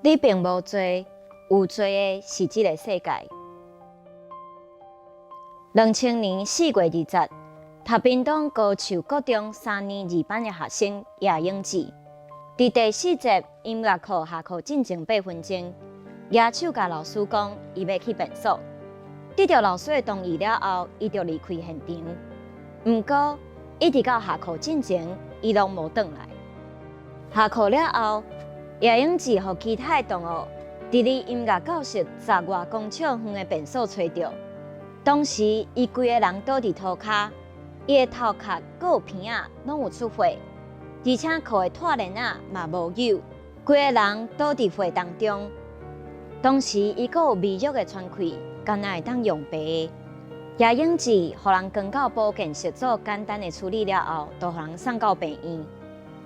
你並無罪，有罪的是這个世界。2000年4月20日，讀屏東高樹國中三年二班的學生葉永志，佇第四節音樂課下課進前八分鐘，舉手共老師講，伊欲去便所。得著老師的同意了後，伊就離開現場。毋過，一直到下課進前，伊攏無轉來。下課了後，葉永志予其他的同學佇離音樂教室十外公尺遠的便所揣著。當時，伊規個人倒佇塗跤，伊的頭殼閣有鼻仔攏有出血，而且褲的拖鏈仔嘛無紐，規個人倒佇血當中。當時，伊閣有微弱的喘氣，敢若會當用白的。葉永志予人扛到保健室做簡單的處理了後，就予人送到病院。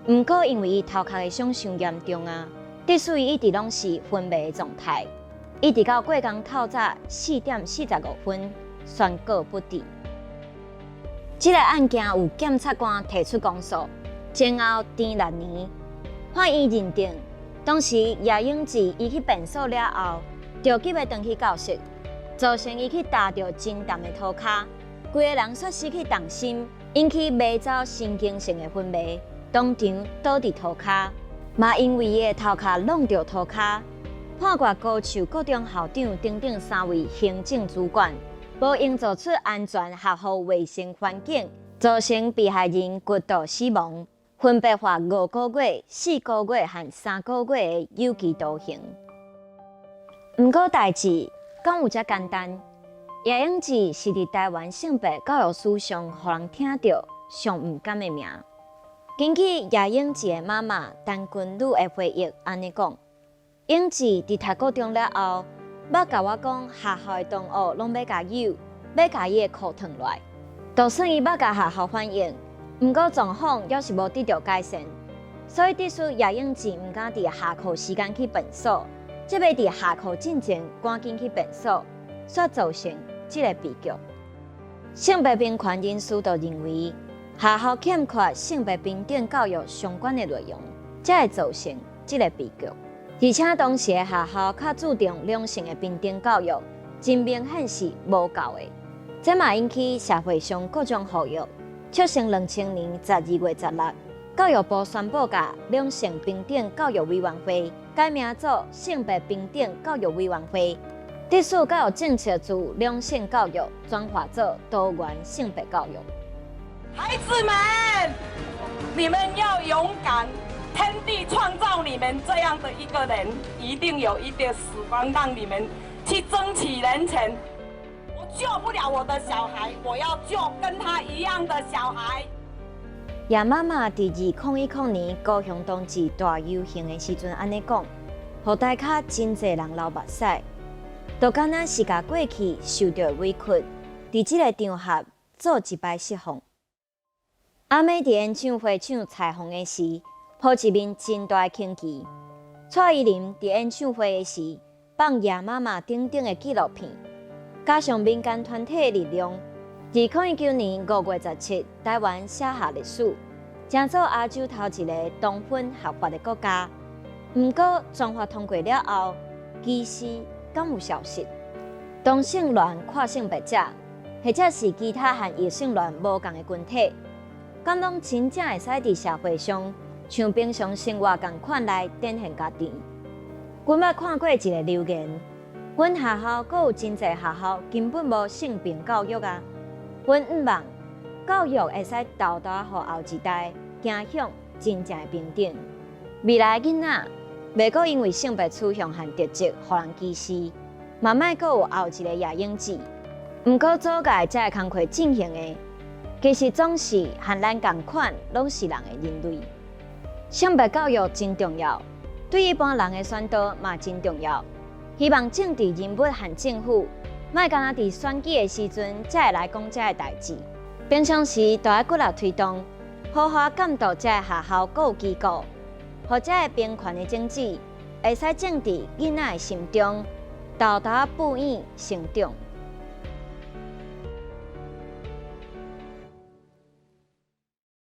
毋過因為伊頭殼的傷傷嚴重啊，致使伊一直攏是昏迷的狀態，一直到過工透早4點45分宣告不治。這个案件有檢察官提出公訴，前後長六年，法院認定當時葉永志伊去便所了後，就急欲轉去教室，造成伊去踏著真澹的塗跤，規个人煞失去重心，引起迷走神經性的昏迷，當場倒佇塗跤。嘛因為伊的頭殼挵著塗跤，判決高樹國中校長等等三位行政主管，無營造出安全學校衛生環境，造成被害人骨頭死亡，分別罰五個月、四個月和三個月的有期徒刑。毋過代誌敢有遮簡單？葉永志是佇台灣性別教育史上，予人聽著上毋甘的名。根據葉永志的媽媽陳君女的回憶，按呢講：永志佇讀國中了後，捌共我講學校的同學攏欲共搝，欲共伊的褲脫落來。就算伊捌共學校反映，毋過狀況猶是無得著改善，所以致使葉永志毋敢佇下課時間去便所，則欲佇下課進前趕緊去便所，煞造成這个悲劇。性別平權人士就認為，學校欠缺性別平等教育相關的內容，才會造成這个悲劇。而且當時的學校較注重兩性的平等教育，真明顯是無夠的。這嘛引起社會上各種呼籲，促成2000年12月16，教育部宣布共兩性平等教育委員會改名做性別平等教育委員會，致使教育政策自兩性教育轉化做多元性別教育。孩子們，你們要勇敢！天地創造你們這樣的一個人，一定有一點時光讓你們去爭取人權。我救不了我的小孩，我要救跟他一樣的小孩。葉媽媽佇2010年高雄冬至大遊行的時陣，按呢講，予台跤真濟人流目屎，就敢若是共過去受著的委屈，佇這个場合做一擺釋放。阿妹佇演唱會唱《彩虹》的時，鋪一面真大的紅旗。蔡依林佇演唱會的時，放葉媽媽等等的紀錄片，加上民間團體的力量，2019年5月17，台灣寫下歷史，成做亞洲頭一个同婚合法的國家。毋過，全法通過了後，歧視敢有消失？同性戀、跨性別者，或者是其他和異性戀無仝的群體，敢攏真正會使佇社會上像平常生活仝款來展現家己？阮捌看過一个留言，阮學校閣有真濟學校根本無性平教育啊！阮向望教育會使沓沓予後一代走向真正的平等。未來囡仔袂閣因為性別取向和特質予人歧視，嘛莫閣有後一个葉永志。毋過阻礙這个工課進行的，其實總是和咱仝款，攏是人的人類。性別教育真重要，對一般人的宣導嘛真重要。希望政治人物和政府，莫干焦佇選舉的時陣才會來講這个代誌，平常時就愛骨力推動，好好監督這个學校閣有機構，予這个平權的種子會使種佇囡仔的心中，沓沓哺養成長。